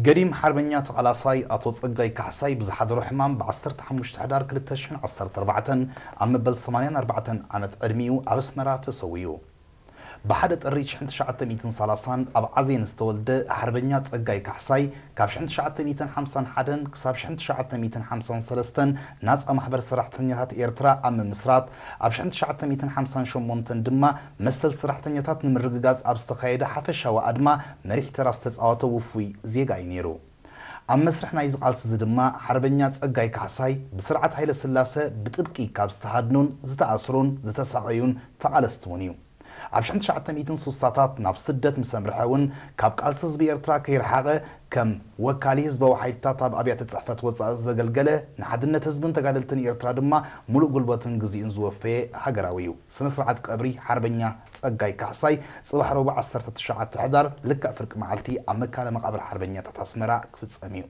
ገዲም ሓርበኛ ተቓላሳይ ኣቶ ጸጋይ ካሕሳይ ብዝሓደሮ ሕማም ብ15 ሕዳር ክልተ ሽሕን ዓሰርተ ኣርባዕተን ኣብ መበል ሰማንያን ኣርባዕተን ዓመት ዕድሚኡ ኣብ ኣስመራ ተሰዊኡ። ብሓደ ጥሪ ሽሕን ትሽዓተ ሚእትን ሰላሳን ኣብ ዓዜን ዝተወልደ ሓርበኛ ጸጋይ ካሕሳይ ካብ ሽሕን ትሽዓተ ሚእትን ሓምሳን ሓደን ክሳብ ሽሕን ትሽዓተ ሚእትን ሓምሳን ሰለስተን ናጻ ማሕበር ሰራሕተኛታት ኤርትራ ኣብ ምምስራት ኣብ ሽሕን ትሽዓተ ሚእትን ሓምሳን ሸሞንተን ድማ መሰል ሰራሕተኛታት ንምርግጋጽ ኣብ ዝተኻየደ ሓፈሻዊ ኣድማ መሪሕ ተራ ዝተጻወተ ውፉይ ዜጋ እዩ ነይሩ። ኣብ መስርሕ ናይዚ ቃልሲ እዚ ድማ ሓርበኛ ጸጋይ ካሕሳይ ብስርዓት ሃይለ ስላሰ ብጥብቂ ካብ ዝተሃድኑን ዝተኣስሩን ዝተሳቐዩን ተቓለስቲ እውን እዩ። ኣብ ሽሕን ትሽዓተ ሚእትን ስሳታት ናብ ስደት ምስ ኣምርሐ እውን ካብ ቃልሲ ህዝቢ ኤርትራ ከይረሓቐ ከም ወካሊ ህዝባዊ ሓይልታት ኣብ ኣብያተ ጽሕፈት ወጻኢ ዘገልገለ ንሓድነት ህዝብን ተጋደልትን ኤርትራ ድማ ሙሉእ ጉልበቱን ግዜኡን ዝወፈየ ሃገራዊ እዩ። ስነ ስርዓት ቀብሪ ሓርበኛ ጸጋይ ካሕሳይ ጽባሕ ረቡዕ ዓሰርተ ትሽዓተ ሕዳር ልክዕ ፍርቂ መዓልቲ ኣብ መካነ መቓብር ሓርበኛታት ኣስመራ ክፍጸም እዩ።